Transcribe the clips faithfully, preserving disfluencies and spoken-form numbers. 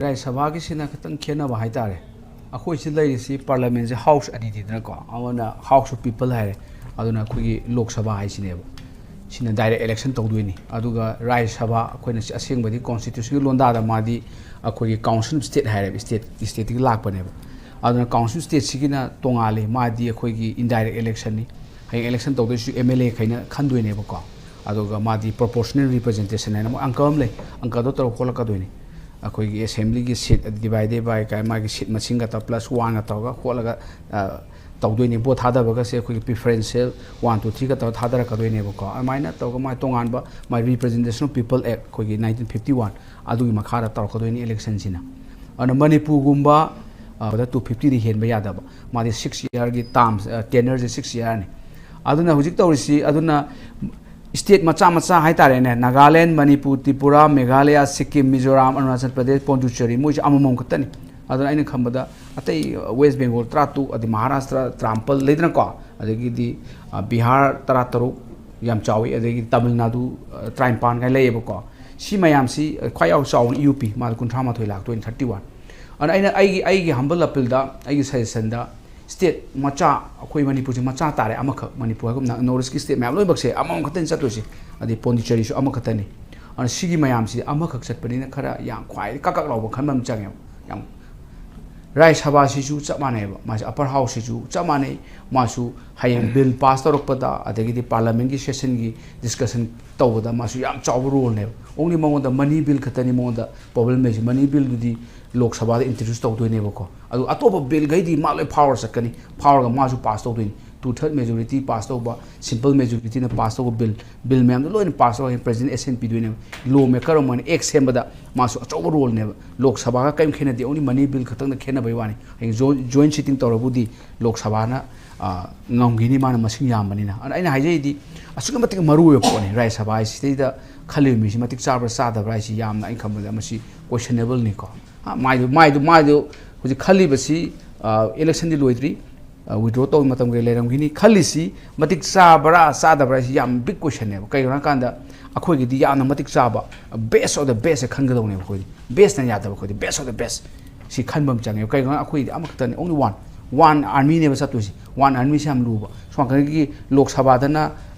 ꯔꯥꯖ꯭ꯌ ꯁꯚꯥꯒꯤꯁꯤꯅ ꯈꯤꯇꯪ ꯈꯦꯠꯅꯕ ꯍꯥꯏꯇꯥꯔꯦ꯫ ꯑꯩꯈꯣꯏ ꯁꯤ ꯂꯩꯔꯤꯁꯤ ꯄꯥꯔꯂꯤꯌꯥꯃꯦꯟꯁꯦ ꯍꯥꯎꯁ ꯑꯅꯤꯅꯤꯗꯅꯀꯣ, ꯑꯃꯅ ꯍꯥꯎꯁ ꯑꯣꯐ ꯄꯤꯄꯜ ꯍꯥꯏꯔꯦ, ꯑꯗꯨꯅ ꯑꯩꯈꯣꯏꯒꯤ ꯂꯣꯛ ꯁꯚꯥ ꯍꯥꯏꯁꯤꯅꯦꯕ꯫ ꯁꯤꯅ ꯗꯥꯏꯔꯦꯛ ꯏꯂꯦꯛꯁꯟ ꯇꯧꯗꯣꯏꯅꯤ꯫ ꯑꯗꯨꯒ ꯔꯥꯖ꯭ꯌ ꯁꯚꯥ ꯑꯩꯈꯣꯏꯅ ꯁꯤ ꯑꯁꯦꯡꯕꯗꯤ ꯀꯣꯟꯁꯇꯤꯇ꯭ꯌꯨꯁꯟꯒꯤ ꯂꯣꯟꯗꯥꯗ ꯃꯥꯗꯤ ꯑꯩꯈꯣꯏꯒꯤ ꯀꯥꯎꯟꯁꯤꯜ ꯑꯣꯐ ꯁ꯭ꯇꯦꯠ ꯍꯥꯏꯔꯦꯕ, ꯁ꯭ꯇꯦꯠ, ꯁ꯭ꯇꯦꯠꯇꯒꯤ ꯂꯥꯛꯄꯅꯦꯕ꯫ ꯑꯗꯨꯅ ꯀꯥꯎꯟꯁꯤꯜ ꯁ꯭ꯇꯦꯠꯁꯤꯒꯤꯅ ꯇꯣꯉꯥꯜꯂꯤ, ꯃꯥꯗꯤ ꯑꯩꯈꯣꯏꯒꯤ ꯏꯟꯗꯥꯏꯔꯦꯛ ꯏꯂꯦꯛꯁꯟꯅꯤ꯫ ꯍꯌꯦꯡ ꯏꯂꯦꯛꯁꯟ ꯇꯧꯗꯣꯏꯁꯨ ꯑꯦꯝ ꯑꯦꯜ ꯑꯦ ꯈꯩꯅ ꯈꯟꯗꯣꯏꯅꯦꯕꯀꯣ꯫ ꯑꯗꯨꯒ ꯃꯥꯗꯤ ꯄ꯭ꯔꯣꯄꯣꯔꯁꯅꯦꯜ ꯔꯤꯄ꯭ꯔꯖꯦꯟꯇꯦꯁꯟ ꯍꯥꯏꯅ ꯃꯣꯏ ꯑꯪꯀ ꯑꯃ ꯂꯩ, ꯑꯪꯀꯗꯣ ꯇꯧꯔꯒ ꯈꯣꯠꯂꯛꯀꯗꯣꯏꯅꯤ꯫ ꯑꯩꯈꯣꯏꯒꯤ ꯑꯦꯁꯦꯝꯕ꯭ꯂꯤꯒꯤ ꯁꯤꯠ ꯗꯤꯚꯥꯏꯗꯦꯠ ꯕꯥꯏ ꯀꯥꯏ ꯃꯥꯒꯤ ꯁꯤꯠ ꯃꯁꯤꯡꯒ ꯇꯧꯔꯒ ꯄ꯭ꯂꯁ ꯋꯥꯟꯒ ꯇꯧꯔꯒ ꯈꯣꯠꯂꯒ, ꯑ, ꯇꯧꯗꯣꯏꯅꯤ꯫ ꯚꯣꯠ ꯊꯥꯗꯕꯒꯁꯦ ꯑꯩꯈꯣꯏꯒꯤ ꯄ꯭ꯔꯤꯐꯔꯦꯟꯁꯤꯌꯦꯜ ꯋꯥꯟ, ꯇꯨ, ꯊ꯭ꯔꯤꯒ ꯇꯧꯔꯒ ꯊꯥꯗꯔꯛꯀꯗꯣꯏꯅꯦꯕꯀꯣ꯫ ꯑꯗꯨꯃꯥꯏꯅ ꯇꯧꯔꯒ ꯃꯥꯏ ꯇꯣꯉꯥꯟꯕ ꯃꯥꯏ Representation of People Act ꯑꯩꯈꯣꯏꯒꯤ nineteen fifty one ꯑꯗꯨꯒꯤ ꯃꯈꯥꯗ ꯇꯧꯔꯛꯀꯗꯣꯏꯅꯤ ꯏꯂꯦꯛꯁꯟꯁꯤꯅ꯫ ꯑꯗꯨꯅ ꯃꯅꯤꯄꯨꯔꯒꯨꯝꯕ, ꯑ, ꯇꯨ ꯐꯤꯐꯇꯤꯗꯤ ꯍꯦꯟꯕ ꯌꯥꯗꯕ꯫ ꯃꯥꯗꯤ ꯁꯤꯛꯁ ꯏꯌꯥꯔꯒꯤ ꯇꯥꯔꯝ, ꯑ, ꯇꯦꯅꯔꯁꯦ ꯁꯤꯛꯁ ꯏꯌꯥꯔꯅꯤ꯫ ꯑꯗꯨꯅ ꯍꯧꯖꯤꯛ ꯇꯧꯔꯤꯁꯤ, ꯑꯗꯨꯅ ꯁ꯭ꯇꯦꯠ ꯃꯆꯥ ꯃꯆꯥ ꯍꯥꯏꯇꯥꯔꯦꯅꯦ, ꯅꯥꯒꯥꯂꯦꯟ, ꯃꯅꯤꯄꯨꯔ, ꯇ꯭ꯔꯤꯄꯨꯔꯥ, ꯃꯦꯘꯥꯂꯌꯥ, ꯁꯤꯛꯀꯤꯝ, ꯃꯤꯖꯣꯔꯥꯝ, ꯑꯔꯨꯅꯥꯆꯜ ꯄ꯭ꯔꯗꯦꯁ, ꯄꯣꯟꯗꯨꯆꯦꯔꯤ, ꯃꯣꯏꯁꯦ ꯑꯃꯃꯝ ꯈꯛꯇꯅꯤ꯫ ꯑꯗꯨꯅ ꯑꯩꯅ ꯈꯟꯕꯗ ꯑꯇꯩ ꯋꯦꯁ ꯕꯦꯡꯒꯣꯜ ꯇꯔꯥꯇꯔꯨꯛ, ꯑꯗꯩ ꯃꯍꯥꯔꯥꯁꯇ꯭ꯔ ꯇꯔꯥꯃꯥꯄꯜ ꯂꯩꯗꯅꯀꯣ, ꯑꯗꯒꯤꯗꯤ, ꯑ, ꯕꯤꯍꯥꯔ ꯇꯔꯥꯇꯔꯨꯛ ꯌꯥꯝ ꯆꯥꯎꯋꯤ, ꯑꯗꯒꯤ ꯇꯥꯃꯤꯜ ꯅꯥꯗꯨ, ꯑ, ꯇꯔꯥꯅꯤꯄꯥꯟ ꯀꯥꯏꯅ ꯂꯩꯌꯦꯕꯀꯣ꯫ ꯁꯤ ꯃꯌꯥꯝꯁꯤ ꯈ꯭ꯋꯥꯏ ꯌꯥꯝ ꯆꯥꯎꯅ ꯌꯨ ꯄꯤ, ꯃꯥꯗ ꯀꯨꯟꯊ꯭ꯔꯥ ꯃꯥꯊꯣꯏ ꯂꯥꯛꯇꯣꯏꯅꯤ, ꯊꯥꯔꯇꯤ ꯋꯥꯟ꯫ ꯑꯗꯨꯅ ꯑꯩꯅ ꯑꯩꯒꯤ, ꯑꯩꯒꯤ ꯍꯝꯕꯜ ꯑꯄꯤꯜꯗ, ꯑꯩꯒꯤ ꯁꯖꯦꯁꯟꯗ, ꯁ꯭ꯇꯦꯠ ꯃꯆꯥ, ꯑꯩꯈꯣꯏ ꯃꯅꯤꯄꯨꯔꯁꯦ ꯃꯆꯥ ꯇꯥꯔꯦ, ꯑꯃꯈꯛ, ꯃꯅꯤꯄꯨꯔ ꯍꯥꯏꯒꯨꯝꯅ ꯅꯣꯔꯠ ꯏꯁꯀꯤ ꯁ꯭ꯇꯦꯠ ꯃꯌꯥꯝ ꯂꯣꯏꯅꯃꯛꯁꯦ ꯑꯃꯃꯝ ꯈꯛꯇꯅꯤ ꯆꯠꯇꯣꯏꯁꯦ, ꯑꯗꯩ ꯄꯣꯟꯗꯤꯆꯦꯔꯤꯁꯨ ꯑꯃꯈꯛꯇꯅꯤ꯫ ꯑꯗꯨꯅ ꯁꯤꯒꯤ ꯃꯌꯥꯝꯁꯤ ꯑꯃꯈꯛ ꯆꯠꯄꯅꯤꯅ ꯈꯔ ꯌꯥꯝ ꯈ꯭ꯋꯥꯏꯗꯒꯤ ꯀꯛ ꯀꯛ ꯂꯥꯎꯕ ꯈꯟꯕ ꯑꯃ ꯆꯪꯉꯦꯕ꯫ ꯌꯥꯝ, ꯔꯥꯖ꯭ꯌ ꯁꯚꯥꯁꯤꯁꯨ ꯆꯞ ꯃꯥꯟꯅꯩꯕ, ꯃꯥꯁꯦ ꯑꯞꯄꯔ ꯍꯥꯎꯁꯁꯤꯁꯨ ꯆꯞ ꯃꯥꯟꯅꯩ꯫ ꯃꯥꯁꯨ ꯍꯌꯦꯡ ꯕꯤꯜ ꯄꯥꯁ ꯇꯧꯔꯛꯄꯗ, ꯑꯗꯒꯤꯗꯤ ꯄꯥꯔꯂꯤꯌꯥꯃꯦꯟꯒꯤ ꯁꯦꯁꯟꯒꯤ ꯗꯤꯁꯀꯁꯟ ꯇꯧꯕꯗ ꯃꯥꯁꯨ ꯌꯥꯝ ꯆꯥꯎꯕ ꯔꯣꯜꯅꯦꯕ꯫ ꯑꯣꯡꯂꯤ ꯃꯉꯣꯟꯗ ꯃꯅꯤ ꯕꯤꯜ ꯈꯛꯇꯅꯤ ꯃꯉꯣꯟꯗ ꯄ꯭ꯔꯣꯕ꯭ꯂꯦꯝ ꯂꯩꯔꯤꯁꯦ꯫ ꯃꯅꯤ ꯕꯤꯜꯗꯨꯗꯤ ꯂꯣꯛ ꯁꯚꯥꯗ ꯏꯟꯇ꯭ꯔꯣꯗ꯭ꯌꯨꯁ ꯇꯧꯗꯣꯏꯅꯦꯕꯀꯣ꯫ ꯑꯗꯨ ꯑꯇꯣꯞꯄ ꯕꯤꯜꯈꯩꯗꯤ ꯃꯥ ꯂꯣꯏ ꯐꯥꯎꯔ ꯆꯠꯀꯅꯤ, ꯐꯥꯎꯔꯒ ꯃꯥꯁꯨ ꯄꯥꯁ ꯇꯧꯗꯣꯏꯅꯤ꯫ ꯇꯨ ꯊꯔꯠ ꯃꯦꯖꯣꯔꯤꯇꯤ ꯄꯥꯁ ꯇꯧꯕ, ꯁꯤꯝꯄꯜ ꯃꯦꯖꯣꯔꯤꯇꯤꯅ ꯄꯥꯁ ꯇꯧꯕ ꯕꯤꯜ, ꯕꯤꯜ ꯃꯌꯥꯝꯗꯣ ꯂꯣꯏꯅ ꯄꯥꯁ ꯇꯧꯔꯒ ꯄ꯭ꯔꯦꯖꯤꯗꯦꯟ ꯑꯦꯁꯦꯟ ꯄꯤꯗꯣꯏꯅꯦꯕ꯫ ꯂꯣ ꯃꯦꯀꯔ ꯑꯃ ꯑꯣꯏꯅ ꯑꯦꯛ ꯁꯦꯝꯕꯗ ꯃꯥꯁꯨ ꯑꯆꯧꯕ ꯔꯣꯜꯅꯦꯕ꯫ ꯂꯣꯛ ꯁꯚꯥꯒ ꯀꯔꯤꯝ ꯈꯦꯠꯅꯗꯦ, ꯑꯣꯡꯂꯤ ꯃꯅꯤ ꯕꯤꯜ ꯈꯛꯇꯪꯗ ꯈꯦꯠꯅꯕꯩ ꯋꯥꯅꯤ꯫ ꯍꯌꯦꯡ ꯖꯣꯏꯟ, ꯖꯣꯏꯟ ꯁꯤꯇꯤꯡ ꯇꯧꯔꯕꯨꯗꯤ ꯂꯣꯛ ꯁꯚꯥꯅ, ꯑ, ꯉꯝꯈꯤꯅꯤ, ꯃꯥꯅ ꯃꯁꯤꯡ ꯌꯥꯝꯕꯅꯤꯅ꯫ ꯑꯗꯨꯅ ꯑꯩꯅ ꯍꯥꯏꯖꯩꯗꯤ ꯑꯁꯨꯛꯀꯤ ꯃꯇꯤꯛ ꯃꯔꯨ ꯑꯣꯏꯕ ꯄꯣꯠꯅꯤ꯫ ꯔꯥꯖ꯭ꯌ ꯁꯚꯥ ꯍꯥꯏꯁꯤꯗꯩꯗ ꯈꯜꯂꯤꯕ ꯃꯤꯁꯤ ꯃꯇꯤꯛ ꯆꯥꯕ꯭ꯔꯥ ꯆꯥꯗꯕ꯭ꯔꯥ ꯍꯥꯏꯁꯤ ꯌꯥꯝꯅ, ꯑꯩꯅ ꯈꯟꯕꯗ, ꯃꯁꯤ ꯀꯣꯏꯁꯟꯅꯦꯕꯜꯅꯤꯀꯣ꯫ ꯑ, ꯃꯥꯏꯗꯨ, ꯃꯥꯏꯗꯨ, ꯃꯥꯏꯗꯨ ꯍꯧꯖꯤꯛ ꯈꯜꯂꯤꯕꯁꯤ, ꯑ, ꯏꯂꯦꯛꯁꯟꯗꯤ ꯂꯣꯏꯗ꯭ꯔꯤ꯫ ꯋꯤꯗ꯭ꯔꯣ ꯇꯧꯕ ꯃꯇꯝ ꯀꯩ ꯂꯩꯔꯝꯈꯤꯅꯤ ꯈꯜꯂꯤꯁꯤ ꯃꯇꯤꯛ ꯆꯥꯕ꯭ꯔꯥ ꯆꯥꯗꯕ꯭ꯔꯥ ꯍꯥꯏꯁꯤ ꯌꯥꯝ ꯕꯤꯛ ꯀꯣꯏꯁꯟꯅꯦꯕ꯫ ꯀꯩꯒꯤꯅꯣ ꯍꯥꯏꯀꯥꯟꯗ ꯑꯩꯈꯣꯏꯒꯤꯗꯤ ꯌꯥꯝꯅ ꯃꯇꯤꯛ ꯆꯥꯕ ꯕꯦꯁ ꯑꯣꯐ ꯗ ꯕꯦꯁꯁꯦ ꯈꯟꯒꯗꯧꯅꯦꯕ꯫ ꯑꯩꯈꯣꯏꯗꯤ ꯕꯦꯁꯅ ꯌꯥꯗꯕ, ꯑꯩꯈꯣꯏꯗꯤ ꯕꯦꯁ ꯑꯣꯐ ꯗ ꯕꯦꯁ ꯁꯤ ꯈꯟꯕ ꯑꯃ ꯆꯪꯉꯦꯕ꯫ ꯀꯩꯒꯤꯅꯣ ꯑꯩꯈꯣꯏꯗꯤ ꯑꯃꯈꯛꯇꯅꯤ, only one, one armyꯅꯦꯕ ꯆꯠꯇꯣꯏꯁꯤ꯫ One armyꯁꯤ ꯌꯥꯝ ꯂꯨꯕ꯫ ꯁꯣꯝ ꯅꯥꯀꯟꯒꯤ ꯂꯣꯛ ꯁꯚꯥꯗꯅ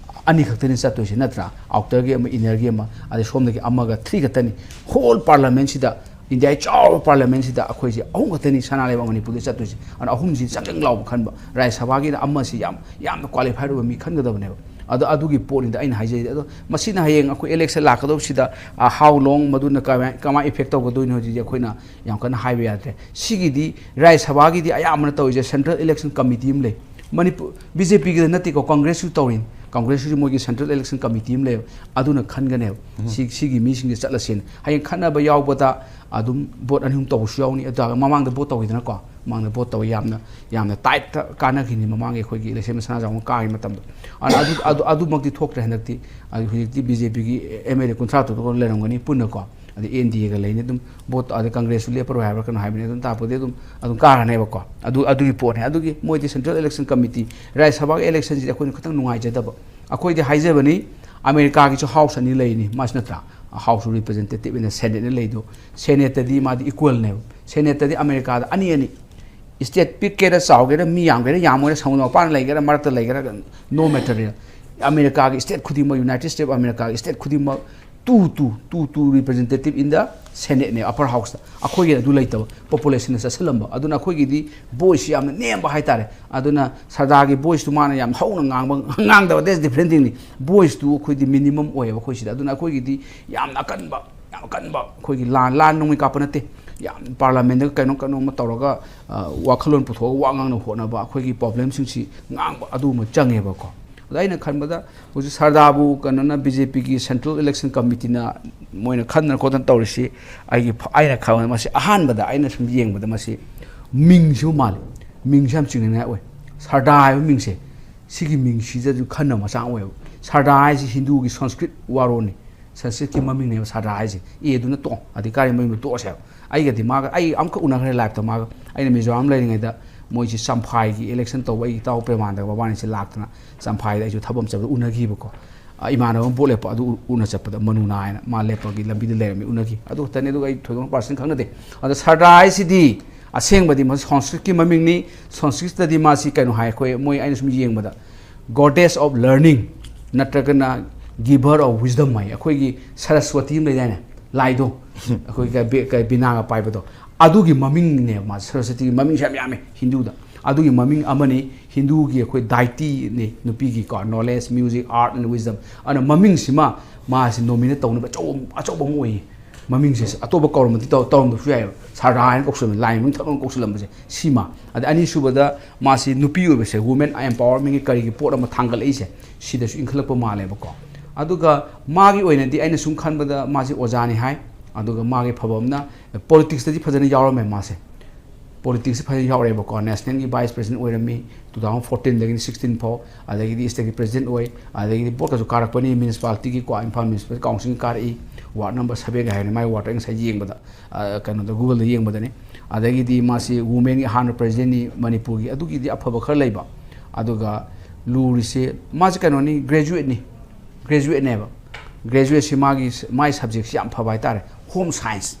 ꯑꯅꯤ ꯈꯛꯇꯅꯤ ꯆꯠꯇꯣꯏꯁꯤ ꯅꯠꯇ꯭ꯔꯥ? Outerꯒꯤ ꯑꯃ, innerꯒꯤ ꯑꯃ, ꯑꯗꯩ ꯁꯣꯝꯗꯒꯤ ꯑꯃꯒ, three ꯈꯛꯇꯅꯤ꯫ Whole parliamentꯁꯤꯗ, ꯏꯟꯗꯤꯌꯥꯒꯤ ꯆꯥꯎꯔꯕ parliamentꯁꯤꯗ ꯑꯩꯈꯣꯏꯁꯦ ꯑꯍꯨꯝ ꯈꯛꯇꯅꯤ ꯁꯅꯥ ꯂꯩꯕꯥꯛ ꯃꯅꯤꯄꯨꯔꯗ ꯆꯠꯇꯣꯏꯁꯦ꯫ ꯑꯗꯨꯅ ꯑꯍꯨꯝꯁꯤ ꯆꯪꯖꯪ ꯂꯥꯎꯕ ꯈꯟꯕ, ꯔꯥꯖ꯭ꯌ ꯁꯚꯥꯒꯤꯗ ꯑꯃꯁꯤ ꯌꯥꯝ, ꯌꯥꯝꯅ qualified ꯑꯣꯏꯕ ꯃꯤ ꯈꯟꯒꯗꯕꯅꯦꯕ꯫ ꯑꯗꯣ ꯑꯗꯨꯒꯤ ꯄꯣꯠꯅꯤꯗ ꯑꯩꯅ ꯍꯥꯏꯖꯔꯤꯗꯤ꯫ ꯑꯗꯣ ꯃꯁꯤꯅ ꯍꯌꯦꯡ ꯑꯩꯈꯣꯏ election ꯂꯥꯛꯀꯗꯧꯕꯁꯤꯗ, ꯑ, how long, ꯃꯗꯨꯅ ꯀꯃꯥꯏ, ꯀꯃꯥꯏ effect ꯇꯧꯒꯗꯣꯏꯅꯣ ꯍꯧꯖꯤꯛꯇꯤ ꯑꯩꯈꯣꯏꯅ ꯌꯥꯝ ꯀꯟꯅ ꯍꯥꯏꯕ ꯌꯥꯗ꯭ꯔꯦ꯫ ꯁꯤꯒꯤꯗꯤ ꯔꯥꯖ꯭ꯌ ꯁꯚꯥꯒꯤꯗꯤ ꯑꯌꯥꯝꯕꯅ ꯇꯧꯔꯤꯁꯦ Central Election Committee ꯑꯃ ꯂꯩ꯫ ꯃꯅꯤꯄꯨꯔ, BJPꯒꯤꯗ ꯅꯠꯇꯦꯀꯣ, Congressꯁꯨ ꯇꯧꯔꯤꯅꯤ꯫ Congressꯁꯨ ꯃꯣꯏꯒꯤ Central Election Committee ꯑꯃ ꯂꯩꯕ, ꯑꯗꯨꯅ ꯈꯟꯒꯅꯦꯕ꯫ ꯁꯤ, ꯁꯤꯒꯤ ꯃꯤꯁꯤꯡꯁꯦ ꯆꯠꯂꯁꯦꯅ꯫ ꯍꯌꯦꯡ ꯈꯠꯅꯕ ꯌꯥꯎꯕꯗ ꯑꯗꯨꯝ vote ꯑꯅꯤ ꯑꯍꯨꯝ ꯇꯧꯕꯁꯨ ꯌꯥꯎꯅꯤ꯫ ꯑꯗꯨꯒ ꯃꯃꯥꯡꯗ vote ꯇꯧꯈꯤꯗꯅꯀꯣ, ꯃꯃꯥꯡꯗ vote ꯇꯧꯋꯤ, ꯌꯥꯝꯅ, ꯌꯥꯝꯅ tightꯇ ꯀꯥꯟꯅꯈꯤꯅꯤ ꯃꯃꯥꯡꯒꯤ ꯑꯩꯈꯣꯏꯒꯤ election ꯁꯅꯥꯖꯥꯎꯕ ꯀꯥꯈꯤꯕ ꯃꯇꯝꯗ꯫ ꯑꯗꯨ, ꯑꯗꯨ, ꯑꯗꯨ, ꯑꯗꯨꯃꯛꯇꯤ ꯊꯣꯛꯇ꯭ꯔꯦ ꯍꯟꯗꯛꯇꯤ꯫ ꯑꯗꯨ ꯍꯧꯖꯤꯛꯇꯤ BJPꯒꯤ MLA ꯀꯨꯟꯊ꯭ꯔꯥ ꯇꯔꯨꯛ ꯂꯩꯔꯝꯒꯅꯤ ꯄꯨꯟꯅꯀꯣ꯫ ꯑꯗꯩ NDAꯒ ꯂꯩꯅꯤ ꯑꯗꯨꯝ꯫ Vote, ꯑꯗꯩ Congressꯁꯨ ꯂꯦꯞꯄꯔꯣꯏ ꯍꯥꯏꯕ꯭ꯔꯥ ꯀꯩꯅꯣ ꯍꯥꯏꯕꯅꯤ, ꯑꯗꯨꯝ ꯇꯥꯛꯄꯗꯤ ꯑꯗꯨꯝ, ꯑꯗꯨꯝ ꯀꯥꯔꯅꯦꯕꯀꯣ꯫ ꯑꯗꯨ, ꯑꯗꯨꯒꯤ ꯄꯣꯠꯅꯤ꯫ ꯑꯗꯨꯒꯤ ꯃꯣꯏꯗꯤ Central Election Committee, ꯔꯥꯖ꯭ꯌ ꯁꯚꯥꯒꯤ electionꯁꯤꯗꯤ ꯑꯩꯈꯣꯏꯅ ꯈꯤꯇꯪ ꯅꯨꯡꯉꯥꯏꯖꯗꯕ꯫ ꯑꯩꯈꯣꯏꯗꯤ ꯍꯥꯏꯖꯕꯅꯤ, ꯑꯃꯦꯔꯤꯀꯥꯒꯤꯁꯨ House ꯑꯅꯤ ꯂꯩꯅꯤ, ꯃꯥꯁꯨ ꯅꯠꯇ꯭ꯔꯥ? House of Representative ꯑꯅ Senateꯅ ꯂꯩꯗꯣ꯫ Senateꯇꯗꯤ ꯃꯥꯗꯤ equalꯅꯦꯕ꯫ Senateꯇꯗꯤ ꯑꯃꯦꯔꯤꯀꯥꯗ ꯑꯅꯤ ꯑꯅꯤ, state ꯄꯤꯛꯀꯦꯔꯥ ꯆꯥꯎꯒꯦꯔꯥ, ꯃꯤ ꯌꯥꯝꯒꯦꯔꯥ ꯌꯥꯝꯃꯣꯏꯔꯥ, ꯁꯃꯨꯗ꯭ꯔ ꯃꯄꯥꯟ ꯂꯩꯒꯦꯔꯥ ꯃꯔꯛꯇ ꯂꯩꯒꯦꯔꯥ, no matter꯫ ꯑꯃꯦꯔꯤꯀꯥꯒꯤ state ꯈꯨꯗꯤꯡꯃꯛ, United States of Americaꯒꯤ state ꯈꯨꯗꯤꯡꯃꯛ two, two, two, two representative in the Senateꯅꯦ, upper houseꯇ꯫ ꯑꯩꯈꯣꯏꯒꯤ ꯑꯗꯨ ꯂꯩꯇꯕ, populationꯅ ꯆꯠꯁꯤꯜꯂꯝꯕ꯫ ꯑꯗꯨꯅ ꯑꯩꯈꯣꯏꯒꯤꯗꯤ voiceꯁꯤ ꯌꯥꯝꯅ ꯅꯦꯝꯕ ꯍꯥꯏꯇꯥꯔꯦ꯫ ꯑꯗꯨꯅ ꯁꯔꯗꯥꯔꯒꯤ voiceꯇꯨ ꯃꯥꯅ ꯌꯥꯝ ꯍꯧꯅ ꯉꯥꯡꯕ, ꯉꯥꯡꯗꯕ, that's different thingꯅꯤ꯫ Voiceꯇꯨ ꯑꯩꯈꯣꯏꯗꯤ minimum ꯑꯣꯏꯌꯦꯕ ꯑꯩꯈꯣꯏ ꯁꯤꯗ꯫ ꯑꯗꯨꯅ ꯑꯩꯈꯣꯏꯒꯤꯗꯤ ꯌꯥꯝꯅ ꯑꯀꯟꯕ, ꯌꯥꯝ ꯑꯀꯟꯕ ꯑꯩꯈꯣꯏꯒꯤ ꯂꯥꯟ, ꯂꯥꯟ ꯅꯣꯡꯃꯩ ꯀꯥꯞꯄ ꯅꯠꯇꯦ꯫ ꯌꯥꯝ parliamentꯗ ꯀꯩꯅꯣ, ꯀꯩꯅꯣꯝꯃ ꯇꯧꯔꯒ, ꯑ, ꯋꯥꯈꯜꯂꯣꯟ ꯄꯨꯊꯣꯛꯑꯒ ꯋꯥ ꯉꯥꯡꯅꯕ ꯍꯣꯠꯅꯕ ꯑꯩꯈꯣꯏꯒꯤ problemꯁꯤꯡꯁꯤ ꯉꯥꯡꯕ ꯑꯗꯨꯒꯨꯝꯕ ꯆꯪꯉꯦꯕꯀꯣ꯫ ꯑꯗ ꯑꯩꯅ ꯈꯟꯕꯗ ꯍꯧꯖꯤꯛ ꯁꯔꯗꯥꯔꯕꯨ ꯀꯩꯅꯣꯅ, BJPꯒꯤ Central Election Committeeꯅ ꯃꯣꯏꯅ ꯈꯟꯗꯅ ꯈꯣꯠꯇꯅ ꯇꯧꯔꯤꯁꯤ, ꯑꯩꯒꯤ ꯐ-, ꯑꯩꯅ ꯈꯟꯕꯗ ꯃꯁꯤ ꯑꯍꯥꯟꯕꯗ ꯑꯩꯅ ꯁꯨꯝ ꯌꯦꯡꯕꯗ ꯃꯁꯤ ꯃꯤꯡꯁꯤꯕꯨ ꯃꯥꯜꯂꯤ꯫ ꯃꯤꯡꯁꯤ ꯌꯥꯝ ꯆꯤꯡꯅꯅꯤꯡꯉꯥꯏ ꯑꯣꯏ꯫ ꯁꯔꯗꯥꯔ ꯍꯥꯏꯕ ꯃꯤꯡꯁꯦ, ꯁꯤꯒꯤ ꯃꯤꯡꯁꯤꯗꯁꯨ ꯈꯟꯅꯕ ꯃꯆꯥꯛ ꯑꯣꯏꯌꯦꯕ꯫ ꯁꯔꯗꯥꯔ ꯍꯥꯏꯁꯤ ꯍꯤꯟꯗꯨꯒꯤ Sanskrit ꯋꯥꯔꯣꯜꯅꯤ꯫ Sanskritꯀꯤ ꯃꯃꯤꯡꯅꯦꯕ ꯁꯔꯗꯥꯔ ꯍꯥꯏꯁꯦ꯫ Aꯗꯨꯅ ꯇꯣꯛꯑꯣ, ꯑꯙꯤꯀꯥꯔꯤ ꯃꯃꯤꯡꯗꯣ ꯇꯣꯛꯑꯁꯦꯕ꯫ ꯑꯩꯒꯗꯤ ꯃꯥꯒ, ꯑꯩ ꯑꯃꯈꯛ ꯎꯅꯈ꯭ꯔꯦ lifeꯇ ꯃꯥꯒ꯫ ꯑꯩꯅ ꯃꯤꯖꯣꯔꯥꯝ ꯂꯩꯔꯤꯉꯩꯗ ꯃꯣꯏꯁꯤ ꯆꯝꯐꯥꯏꯒꯤ ꯏꯂꯦꯛꯁꯟ ꯇꯧꯕ ꯑꯩ ꯏꯇꯥꯎ ꯄ꯭ꯔꯦꯃꯥꯅꯟꯗ ꯃꯕꯥꯅꯤꯁꯤ ꯂꯥꯛꯇꯅ ꯆꯝꯐꯥꯏꯗ ꯑꯩꯁꯨ ꯊꯕꯛ ꯑꯃ ꯆꯠꯄꯗ ꯎꯅꯈꯤꯕꯀꯣ꯫ ꯑ, ꯏꯃꯥꯟꯅꯕ ꯑꯃ ꯚꯣꯠ ꯂꯦꯞꯄ ꯑꯗꯨ ꯎ-, ꯎꯅ ꯆꯠꯄꯗ ꯃꯅꯨ ꯅꯥ ꯍꯥꯏꯅ ꯃꯥ ꯂꯦꯞꯄꯒꯤ ꯂꯝꯕꯤꯗ ꯂꯩꯔꯝꯃꯤ, ꯎꯅꯈꯤ꯫ ꯑꯗꯨ ꯈꯛꯇꯅꯤ, ꯑꯗꯨꯒ ꯑꯩ ꯊꯣꯏꯗꯣꯛꯅ ꯄꯥꯔꯁꯟ ꯈꯪꯅꯗꯦ꯫ ꯑꯗ ꯁꯔꯗꯥ ꯍꯥꯏꯁꯤꯗꯤ ꯑꯁꯦꯡꯕꯗꯤ ꯃꯁꯤ ꯁꯪꯁꯀ꯭ꯔꯤꯠꯀꯤ ꯃꯃꯤꯡꯅꯤ꯫ ꯁꯪꯁꯀ꯭ꯔꯤꯠꯇꯗꯤ ꯃꯥꯁꯤ ꯀꯩꯅꯣ ꯍꯥꯏ, ꯑꯩꯈꯣꯏ ꯃꯣꯏ ꯑꯩꯅ ꯁꯨꯝ ꯌꯦꯡꯕꯗ goddess of learning ꯅꯠꯇ꯭ꯔꯒꯅ giver of wisdom ꯍꯥꯏ꯫ ꯑꯩꯈꯣꯏꯒꯤ ꯁꯔꯁꯋꯇꯤ ꯑꯃ ꯂꯩꯗꯥꯏꯅꯦ, ꯂꯥꯏꯗꯣ, ꯑꯩꯈꯣꯏ ꯀ-, ꯕꯤ-, ꯀ-, ꯕꯤꯅꯥꯒ ꯄꯥꯏꯕꯗꯣ, ꯑꯗꯨꯒꯤ ꯃꯃꯤꯡꯅꯦꯕ ꯃꯥꯁꯦ꯫ ꯁꯔꯁꯋꯇꯤꯒꯤ ꯃꯃꯤꯡꯁꯦ ꯌꯥꯝ ꯌꯥꯝꯃꯦ ꯍꯤꯟꯗꯨꯗ꯫ ꯑꯗꯨꯒꯤ ꯃꯃꯤꯡ ꯑꯃꯅꯤ ꯍꯤꯟꯗꯨꯒꯤ ꯑꯩꯈꯣꯏ deityꯅꯤ ꯅꯨꯄꯤꯒꯤꯀꯣ, knowledge, music, art and wisdom꯫ ꯑꯗꯨꯅ ꯃꯃꯤꯡꯁꯤꯃ ꯃꯥꯁꯤ nominate ꯇꯧꯅꯕ ꯑꯆꯧꯕ, ꯑꯆꯧꯕ ꯑꯃ ꯑꯣꯏꯌꯦ꯫ ꯃꯃꯤꯡꯁꯦ ꯑꯇꯣꯞꯄ ꯀꯧꯔꯝꯕꯗꯤ ꯇꯧ-, ꯇꯧꯔꯝꯕꯁꯨ ꯌꯥꯏꯑꯕ꯫ ꯁꯔꯗꯥ ꯍꯥꯏꯅ ꯀꯧꯁꯜꯂꯝꯃꯤ, ꯂꯥꯏ ꯃꯃꯤꯡ ꯊꯛꯅ ꯀꯧꯁꯜꯂꯝꯕꯁꯦ ꯁꯤꯃ꯫ ꯑꯗ ꯑꯅꯤꯁꯨꯕꯗ ꯃꯥꯁꯤ ꯅꯨꯄꯤ ꯑꯣꯏꯕꯁꯦ, women empowermentꯀꯤ ꯀꯔꯤꯒꯤ ꯄꯣꯠ ꯑꯃ ꯊꯥꯡꯒꯠꯂꯛꯏꯁꯦ, ꯁꯤꯗꯁꯨ ꯏꯟꯈꯠꯂꯛꯄ ꯃꯥꯜꯂꯦꯕꯀꯣ꯫ ꯑꯗꯨꯒ ꯃꯥꯒꯤ ꯑꯣꯏꯅꯗꯤ ꯑꯩꯅ ꯁꯨꯝ ꯈꯟꯕꯗ ꯃꯥꯁꯤ ꯑꯣꯖꯥꯅꯤ ꯍꯥꯏ꯫ ꯑꯗꯨꯒ ꯃꯥꯒꯤ ꯐꯕ ꯑꯃꯅ politicsꯇꯗꯤ ꯐꯖꯅ ꯌꯥꯎꯔꯝꯃꯦ ꯃꯥꯁꯦ꯫ Politicsꯁꯤ ꯐꯖꯅ ꯌꯥꯎꯔꯛꯑꯦꯕꯀꯣ꯫ Nationalꯒꯤ vice president ꯑꯣꯏꯔꯝꯃꯤ two thousand fourteenꯗꯒꯤꯅ sixteen ꯐꯥꯎ, ꯑꯗꯒꯤꯗꯤ stateꯀꯤ president ꯑꯣꯏ, ꯑꯗꯒꯤꯗꯤ ꯚꯣꯠꯀꯁꯨ ꯀꯥꯔꯛꯄꯅꯤ, municipalityꯒꯤꯀꯣ, ꯏꯝꯐꯥꯜ municipal councilꯒꯤ ꯀꯥꯔꯛꯏ, ward number sevenꯒ ꯍꯥꯏꯕꯅꯤ, ꯃꯥꯏ wardꯇ ꯑꯩ ꯉꯁꯥꯏ ꯌꯦꯡꯕꯗ, ꯑ, ꯀꯩꯅꯣꯗ, Googleꯗ ꯌꯦꯡꯕꯗꯅꯤ꯫ ꯑꯗꯒꯤꯗꯤ ꯃꯥꯁꯤ womenꯒꯤ ꯑꯍꯥꯟꯕ presidentꯅꯤ ꯃꯅꯤꯄꯨꯔꯒꯤ, ꯑꯗꯨꯒꯤꯗꯤ ꯑꯐꯕ ꯈꯔ ꯂꯩꯕ꯫ ꯑꯗꯨꯒ ꯂꯨꯔꯤꯁꯦ ꯃꯥꯁꯦ ꯀꯩꯅꯣꯅꯤ, graduateꯅꯤ, graduateꯅꯦꯕ꯫ Graduateꯁꯤ ꯃꯥꯒꯤ, ꯃꯥꯒꯤ subjectꯁꯤ ꯌꯥꯝ ꯐꯕ ꯍꯥꯏꯇꯥꯔꯦ, home science,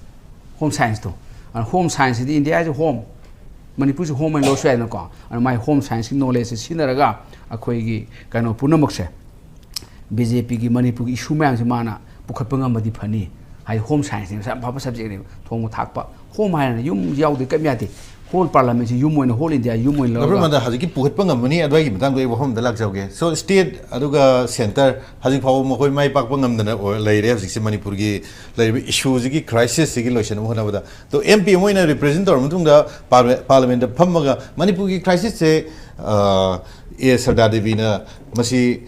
home scienceꯇꯣ꯫ ꯑꯗꯨꯅ home scienceꯁꯤꯗꯤ ꯏꯟꯗꯤꯌꯥꯁꯤ home, ꯃꯅꯤꯄꯨꯔꯁꯤ home ꯍꯥꯏꯅ ꯂꯧꯔꯁꯨ ꯌꯥꯏꯗꯅꯀꯣ꯫ ꯑꯗꯨꯅ ꯃꯥꯒꯤ home scienceꯀꯤ knowledgeꯁꯦ ꯁꯤꯖꯤꯟꯅꯔꯒ ꯑꯩꯈꯣꯏꯒꯤ ꯀꯩꯅꯣ ꯄꯨꯝꯅꯃꯛꯁꯦ, BJPꯒꯤ ꯃꯅꯤꯄꯨꯔꯒꯤ issue ꯃꯌꯥꯝꯁꯦ ꯃꯥꯅ ꯄꯨꯈꯠꯄ ꯉꯝꯃꯗꯤ ꯐꯅꯤ꯫ ꯍꯥꯏꯗꯤ home scienceꯅꯦꯕ, ꯌꯥꯝ ꯐꯕ subjectꯅꯦꯕ꯫ ꯊꯣꯡꯕ ꯊꯥꯛꯄ, home ꯍꯥꯏꯔꯅ ꯌꯨꯝ ꯌꯥꯎꯗꯦ, ꯀꯔꯤꯝ ꯌꯥꯗꯦ꯫ Whole parliamentꯁꯤ ꯌꯨꯝ ꯑꯣꯏꯅ, whole India ꯌꯨꯝ ꯑꯣꯏꯅ ꯂꯧꯔꯒ ꯗꯥꯛꯇꯔ ꯃꯟꯗꯥ, ꯍꯧꯖꯤꯛꯀꯤ ꯄꯨꯈꯠꯄ ꯉꯝꯃꯅꯤ ꯑꯗꯨꯋꯥꯏꯒꯤ ꯃꯇꯥꯡꯗ ꯑꯩ ꯋꯥꯐꯝ ꯑꯝꯗ ꯂꯥꯛꯆꯍꯧꯒꯦ꯫ So state ꯑꯗꯨꯒ centre ꯍꯧꯖꯤꯛ ꯐꯥꯎꯕ ꯃꯈꯣꯏ ꯃꯥꯏ ꯄꯥꯛꯄ ꯉꯝꯗꯅ ꯑꯣꯏ-, ꯂꯩꯔꯦ ꯍꯧꯖꯤꯛꯁꯦ ꯃꯅꯤꯄꯨꯔꯒꯤ ꯂꯩꯔꯤꯕ issueꯁꯤꯒꯤ, crisisꯁꯤꯒꯤ ꯂꯣꯏꯁꯤꯟꯅꯕ ꯍꯣꯠꯅꯕꯗ꯫ ꯑꯗꯣ MP ꯑꯃ ꯑꯣꯏꯅ represent ꯇꯧꯔꯕ ꯃꯇꯨꯡꯗ parliament, parliamentꯇ ꯐꯝꯃꯒ ꯃꯅꯤꯄꯨꯔꯒꯤ crisisꯁꯦ, ꯑ, ꯑꯦ ꯁꯔꯗꯥ ꯗꯦꯕꯤꯅ ꯃꯁꯤ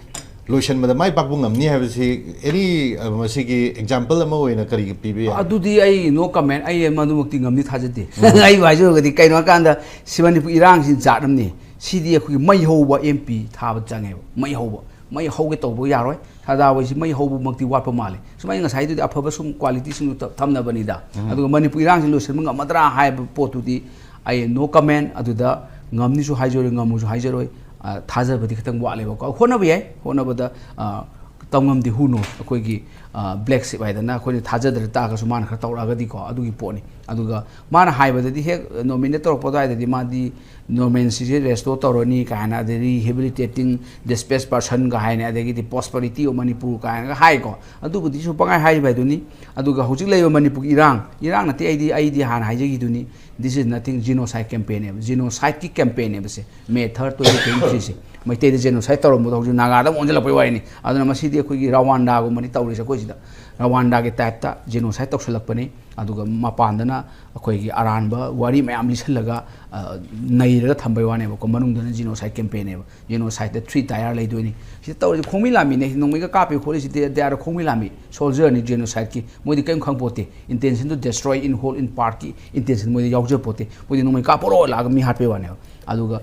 ꯂꯣꯏꯁꯤꯟꯕꯗ ꯃꯥꯏ ꯄꯥꯛꯄ ꯉꯝꯅꯤ ꯍꯥꯏꯕꯁꯤ any, ꯑ, ꯃꯁꯤꯒꯤ example ꯑꯃ ꯑꯣꯏꯅ ꯀꯔꯤꯒꯤ ꯄꯤꯕ ꯌꯥꯏ? ꯑꯗꯨꯗꯤ ꯑꯩ no comment, ꯑꯩ ꯃꯗꯨꯃꯛꯇꯤ ꯉꯝꯅꯤ ꯊꯥꯖꯗꯦ꯫ ꯎꯝ꯫ ꯑꯩꯕꯨ ꯍꯥꯏꯖꯔꯒꯗꯤ ꯀꯩꯅꯣ ꯍꯥꯏꯀꯥꯟꯗ ꯁꯤ ꯃꯅꯤꯄꯨꯔ ꯏꯔꯥꯡꯁꯤ ꯖꯥꯠ ꯑꯃꯅꯤ꯫ ꯁꯤꯗꯤ ꯑꯩꯈꯣꯏꯒꯤ ꯃꯩ ꯍꯧꯕ MP ꯊꯥꯕ ꯆꯪꯉꯦꯕ꯫ ꯃꯩ ꯍꯧꯕ, ꯃꯩ ꯍꯧꯒꯦ ꯇꯧꯕ ꯌꯥꯔꯣꯏ꯫ ꯁꯔꯗꯥꯔ ꯍꯣꯏꯁꯤ ꯃꯩ ꯍꯧꯕꯃꯛꯇꯤ ꯋꯥꯠꯄ ꯃꯥꯜꯂꯦ꯫ ꯁꯨꯃꯥꯏꯅ ꯉꯁꯥꯏꯗꯨꯗꯤ ꯑꯐꯕ ꯁꯨꯝ qualityꯁꯤꯡꯗꯨ ꯊ-, ꯊꯝꯅꯕꯅꯤꯗ꯫ ꯎꯝ꯫ ꯑꯗꯨꯒ ꯃꯅꯤꯄꯨꯔ ꯏꯔꯥꯡꯁꯤ ꯂꯣꯏꯁꯤꯟꯕ ꯉꯝꯃꯗ꯭ꯔꯥ ꯍꯥꯏꯕ ꯄꯣꯠꯇꯨꯗꯤ ꯑꯩ no comment꯫ ꯑꯗꯨꯗ ꯉꯝꯅꯤꯁꯨ ꯍꯥꯏꯖꯔꯣꯏ, ꯉꯝꯃꯨꯁꯨ ꯍꯥꯏꯖꯔꯣꯏ꯫ ꯑ, ꯊꯥꯖꯕꯗꯤ ꯈꯤꯇꯪ ꯋꯥꯠꯂꯦꯕꯀꯣ꯫ ꯍꯣꯠꯅꯕ ꯌꯥꯏ, ꯍꯣꯠꯅꯕꯗ, ꯑ, ꯇꯝꯉꯝꯗꯦ, who knows? ꯑꯩꯈꯣꯏꯒꯤ, ꯑ, black sheep ꯍꯥꯏꯗꯅ ꯑꯩꯈꯣꯏꯅ ꯊꯥꯖꯗ꯭ꯔ ꯇꯥꯔꯒꯁꯨ ꯃꯥꯅ ꯈꯔ ꯇꯧꯔꯛꯑꯒꯗꯤꯀꯣ, ꯑꯗꯨꯒꯤ ꯄꯣꯠꯅꯤ꯫ ꯑꯗꯨꯒ ꯃꯥꯅ ꯍꯥꯏꯕꯗꯗꯤ ꯍꯦꯛ nominate ꯇꯧꯔꯛꯄ ꯑꯗꯨꯋꯥꯏꯗꯗꯤ ꯃꯥꯗꯤ normalcyꯁꯦ restore ꯇꯧꯔꯅꯤ ꯀꯥꯏꯅ, ꯑꯗꯩ rehabilitating displaced personꯒ ꯍꯥꯏꯅ, ꯑꯗꯒꯤꯗꯤ prosperity of Manipur ꯀꯥꯏꯅꯒ ꯍꯥꯏꯀꯣ꯫ ꯑꯗꯨꯕꯨꯗꯤ ꯁꯨꯝ ꯄꯪꯍꯥꯏ ꯍꯥꯏꯔꯤꯕ ꯍꯥꯏꯗꯨꯅꯤ꯫ ꯑꯗꯨꯒ ꯍꯧꯖꯤꯛ ꯂꯩꯔꯤꯕ ꯃꯅꯤꯄꯨꯔꯒꯤ ꯏꯔꯥꯡ, ꯏꯔꯥꯡ ꯅꯠꯇꯦ, ꯑꯩꯗꯤ, ꯑꯩꯗꯤ ꯍꯥꯟꯅ ꯍꯥꯏꯖꯈꯤꯗꯨꯅꯤ, this is nothing, genocide campaignꯅꯦꯕ, genocideꯀꯤ campaignꯅꯦꯕ say, May third, twenty twenty threeꯁꯦ꯫ ꯃꯩꯇꯩꯗ genocide ꯇꯧꯔꯝꯕꯗꯣ ꯍꯧꯖꯤꯛ ꯅꯥꯒꯥꯗ ꯑꯃꯨꯛ ꯑꯣꯟꯁꯤꯜꯂꯛꯄꯩ ꯋꯥꯔꯤꯅꯤ꯫ ꯑꯗꯨꯅ ꯃꯁꯤꯗꯤ ꯑꯩꯈꯣꯏꯒꯤ ꯔꯋꯥꯟꯗꯥꯒꯨꯝꯕꯅꯤ ꯇꯧꯔꯤꯁꯦ ꯑꯩꯈꯣꯏ ꯁꯤꯗ꯫ ꯔꯋꯥꯟꯗꯥꯒꯤ typeꯇ genocide ꯇꯧꯁꯜꯂꯛꯄꯅꯤ꯫ ꯑꯗꯨꯒ ꯃꯄꯥꯟꯗꯅ ꯑꯩꯈꯣꯏꯒꯤ ꯑꯔꯥꯟꯕ ꯋꯥꯔꯤ ꯃꯌꯥꯝ ꯂꯤꯁꯜꯂꯒ, ꯑ, ꯅꯩꯔꯒ ꯊꯝꯕꯩ ꯋꯥꯅꯦꯕꯀꯣ꯫ ꯃꯅꯨꯡꯗꯅ genocide campaignꯅꯦꯕ꯫ Genocideꯇ three tier ꯂꯩꯗꯣꯏꯅꯤ꯫ ꯁꯤꯗ ꯇꯧꯔꯤꯁꯦ ꯈꯣꯡꯃꯤ ꯂꯥꯟꯃꯤꯅꯦ꯫ ꯅꯣꯡꯃꯩꯒ ꯀꯥꯞꯄꯤ ꯈꯣꯠꯂꯤꯁꯤꯗꯤ they are ꯈꯣꯡꯃꯤ ꯂꯥꯟꯃꯤ, soldierꯅꯤ, genocideꯀꯤ꯫ ꯃꯣꯏꯗꯤ ꯀꯔꯤꯝ ꯈꯪꯄꯣꯠꯇꯦ꯫ Intentionꯗꯨ destroy in whole, in partꯀꯤ intention ꯃꯣꯏꯗꯤ ꯌꯥꯎꯖꯄꯣꯠꯇꯦ꯫ ꯃꯣꯏꯗꯤ ꯅꯣꯡꯃꯩ ꯀꯥꯞꯄꯣꯔꯣ ꯂꯥꯛꯑꯒ ꯃꯤ ꯍꯥꯠꯄꯩ ꯋꯥꯅꯦꯕ꯫ ꯑꯗꯨꯒ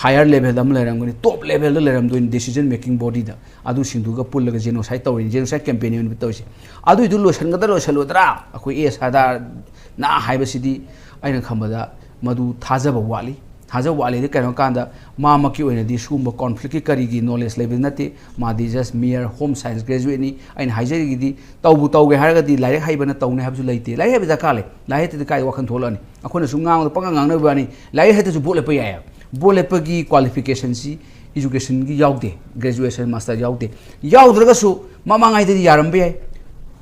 higher levelꯗ ꯑꯃ ꯂꯩꯔꯝꯒꯅꯤ, top levelꯗ ꯂꯩꯔꯝꯗꯣꯏꯅꯤ decision making bodyꯗ꯫ ꯑꯗꯨꯁꯤꯡꯗꯨꯒ ꯄꯨꯜꯂꯒ genocide ꯇꯧꯔꯤꯅꯤ, genocide campaignꯅꯦꯕ ꯇꯧꯔꯤꯁꯦ꯫ ꯑꯗꯨꯏꯗꯨ ꯂꯣꯏꯁꯤꯟꯒꯗ꯭ꯔꯥ ꯂꯣꯏꯁꯤꯜꯂꯣꯏꯗ꯭ꯔꯥ? ꯑꯩꯈꯣꯏ ꯑꯦ ꯁꯔꯗꯥꯔꯅ ꯍꯥꯏꯕꯁꯤꯗꯤ ꯑꯩꯅ ꯈꯟꯕꯗ ꯃꯗꯨ ꯊꯥꯖꯕ ꯋꯥꯠꯂꯤ꯫ ꯊꯥꯖꯕ ꯋꯥꯠꯂꯤꯗꯤ ꯀꯩꯅꯣ ꯀꯥꯟꯗ ꯃꯥꯃꯛꯀꯤ ꯑꯣꯏꯅꯗꯤ ꯁꯤꯒꯨꯝꯕ conflictꯀꯤ ꯀꯔꯤꯒꯤ knowledge ꯂꯩꯕ ꯅꯠꯇꯦ꯫ ꯃꯥꯗꯤ just mere home science graduateꯅꯤ꯫ ꯑꯩꯅ ꯍꯥꯏꯖꯔꯤꯒꯤꯗꯤ ꯇꯧꯕꯨ ꯇꯧꯒꯦ ꯍꯥꯏꯔꯒꯗꯤ ꯂꯥꯏꯔꯤꯛ ꯍꯩꯕꯅ ꯇꯧꯅꯤ ꯍꯥꯏꯕꯁꯨ ꯂꯩꯇꯦ꯫ ꯂꯥꯏꯔꯤꯛ ꯍꯩꯕ ꯗꯔꯀꯥꯔ ꯂꯩ꯫ ꯂꯥꯏꯔꯤꯛ ꯍꯩꯇꯗꯤ ꯀꯥꯏꯗ ꯋꯥꯈꯜ ꯊꯣꯛꯂꯛꯑꯅꯤ? ꯑꯩꯈꯣꯏꯅ ꯁꯨꯝ ꯉꯥꯡꯕꯗ ꯄꯪꯉꯥꯡ ꯉꯥꯡꯅꯕ ꯋꯥꯅꯤ꯫ ꯂꯥꯏꯔꯤꯛ ꯍꯩꯇꯁꯨ vote ꯂꯦꯞꯄ ꯌꯥꯏꯌꯦꯕ꯫ Vote ꯂꯦꯞꯄꯒꯤ qualificationꯁꯤ educationꯒꯤ ꯌꯥꯎꯗꯦ, graduation, master ꯌꯥꯎꯗꯦ꯫ ꯌꯥꯎꯗ꯭ꯔꯒꯁꯨ ꯃꯃꯥꯡꯉꯩꯗꯗꯤ ꯌꯥꯔꯝꯕ ꯌꯥꯏ,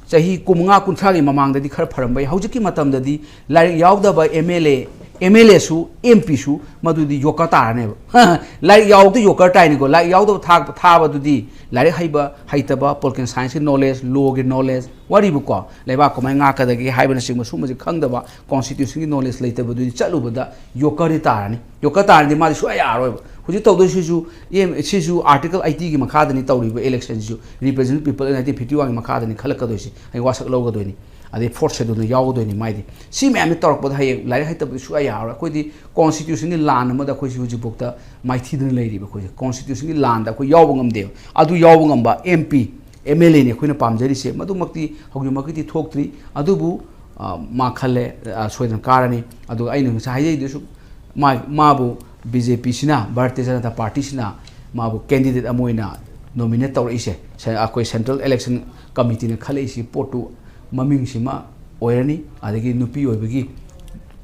ꯆꯍꯤ ꯀꯨꯟꯃꯉꯥ ꯀꯨꯟꯊ꯭ꯔꯥꯒꯤ ꯃꯃꯥꯡꯗꯗꯤ ꯈꯔ ꯐꯔꯝꯕ ꯌꯥꯏ꯫ ꯍꯧꯖꯤꯛꯀꯤ ꯃꯇꯝꯗꯗꯤ ꯂꯥꯏꯔꯤꯛ ꯌꯥꯎꯗꯕ MLA, MLAꯁꯨ, MPꯁꯨ ꯃꯗꯨꯗꯤ joker ꯇꯥꯔꯅꯦꯕ꯫ ꯂꯥꯏꯔꯤꯛ ꯌꯥꯎꯗ joker ꯇꯥꯏꯅꯤꯀꯣ꯫ ꯂꯥꯏꯔꯤꯛ ꯌꯥꯎꯗꯕ ꯊꯥ-, ꯊꯥꯕꯗꯨꯗꯤ ꯂꯥꯏꯔꯤꯛ ꯍꯩꯕ ꯍꯩꯇꯕ, political scienceꯀꯤ knowledge, lawꯒꯤ knowledge, ꯋꯥꯔꯤꯕꯨꯀꯣ, ꯂꯩꯕꯥꯛ ꯀꯃꯥꯏꯅ ꯉꯥꯛꯀꯗꯒꯦ ꯍꯥꯏꯕꯅꯆꯤꯡꯕ ꯁꯨꯝꯕꯁꯤ ꯈꯪꯗꯕ, constitutionꯒꯤ knowledge ꯂꯩꯇꯕꯗꯨꯗꯤ ꯆꯠꯂꯨꯕꯗ jokerꯗꯤ ꯇꯥꯔꯅꯤ꯫ Joker ꯇꯥꯔꯗꯤ ꯃꯥꯗꯤ ꯁꯨꯡꯌꯥ ꯌꯥꯔꯔꯣꯏꯕ꯫ ꯍꯧꯖꯤꯛ ꯇꯧꯗꯣꯏꯁꯤꯁꯨ, ꯑꯦꯝ-, ꯁꯤꯁꯨ Article eightyꯒꯤ ꯃꯈꯥꯗꯅꯤ ꯇꯧꯔꯤꯕ electionꯁꯤꯁꯨ, representative people nineteen fifty oneꯒꯤ ꯃꯈꯥꯗꯅꯤ ꯈꯜꯂꯛꯀꯗꯣꯏꯁꯤ꯫ ꯑꯩ ꯋꯥꯁꯛ ꯂꯧꯒꯗꯣꯏꯅꯤ꯫ ꯑꯗꯩ fourth scheduleꯅ ꯌꯥꯎꯒꯗꯣꯏꯅꯤ ꯃꯥꯏꯗꯤ꯫ ꯁꯤ ꯃꯌꯥꯝꯁꯤ ꯇꯧꯔꯛꯄꯗ ꯍꯌꯦꯡ ꯂꯥꯏꯔꯤꯛ ꯍꯩꯇꯕꯗꯤ ꯁꯨꯡꯌꯥ ꯌꯥꯔꯔꯣꯏ꯫ ꯑꯩꯈꯣꯏꯗꯤ constitutionꯒꯤ ꯂꯥꯟ ꯑꯃꯗ ꯑꯩꯈꯣꯏꯁꯤ ꯍꯧꯖꯤꯛꯐꯥꯎꯗ ꯃꯥꯏꯊꯤꯗꯨꯅ ꯂꯩꯔꯤꯕ ꯑꯩꯈꯣꯏꯁꯦ꯫ Constitutionꯒꯤ ꯂꯥꯟꯗ ꯑꯩꯈꯣꯏ ꯌꯥꯎꯕ ꯉꯝꯗꯦꯕ꯫ ꯑꯗꯨ ꯌꯥꯎꯕ ꯉꯝꯕ MP, MLAꯅꯤ ꯑꯩꯈꯣꯏꯅ ꯄꯥꯝꯖꯔꯤꯁꯦ꯫ ꯃꯗꯨꯃꯛꯇꯤ ꯍꯧꯖꯤꯛꯃꯛꯀꯤꯗꯤ ꯊꯣꯛꯇ꯭ꯔꯤ꯫ ꯑꯗꯨꯕꯨ, ꯑ, ꯃꯥ ꯈꯜꯂꯦ, ꯑ, ꯁꯣꯏꯗꯅ ꯀꯥꯔꯅꯤ꯫ ꯑꯗꯨꯒ ꯑꯩꯅ ꯉꯁꯥꯏ ꯍꯥꯏꯖꯩꯗꯨꯁꯨ ꯃꯥ-, ꯃꯥꯕꯨ ꯕꯤ ꯖꯦ ꯄꯤꯁꯤꯅ, ꯚꯥꯔꯇꯤꯌ ꯖꯅꯇꯥ ꯄꯥꯔꯇꯤꯁꯤꯅ ꯃꯥꯕꯨ ꯀꯦꯟꯗꯤꯗꯦꯠ ꯑꯃ ꯑꯣꯏꯅ ꯅꯣꯃꯤꯅꯦꯠ ꯇꯧꯔꯛꯏꯁꯦ, ꯁ-, ꯑꯩꯈꯣꯏ ꯁꯦꯟꯇ꯭ꯔꯦꯜ ꯏꯂꯦꯛꯁꯟ ꯀꯃꯤꯇꯤꯅ ꯈꯜꯂꯛꯏꯁꯤ ꯄꯣꯠꯇꯨ ꯃꯃꯤꯡꯁꯤꯃ ꯑꯣꯏꯔꯅꯤ, ꯑꯗꯒꯤ ꯅꯨꯄꯤ ꯑꯣꯏꯕꯒꯤ,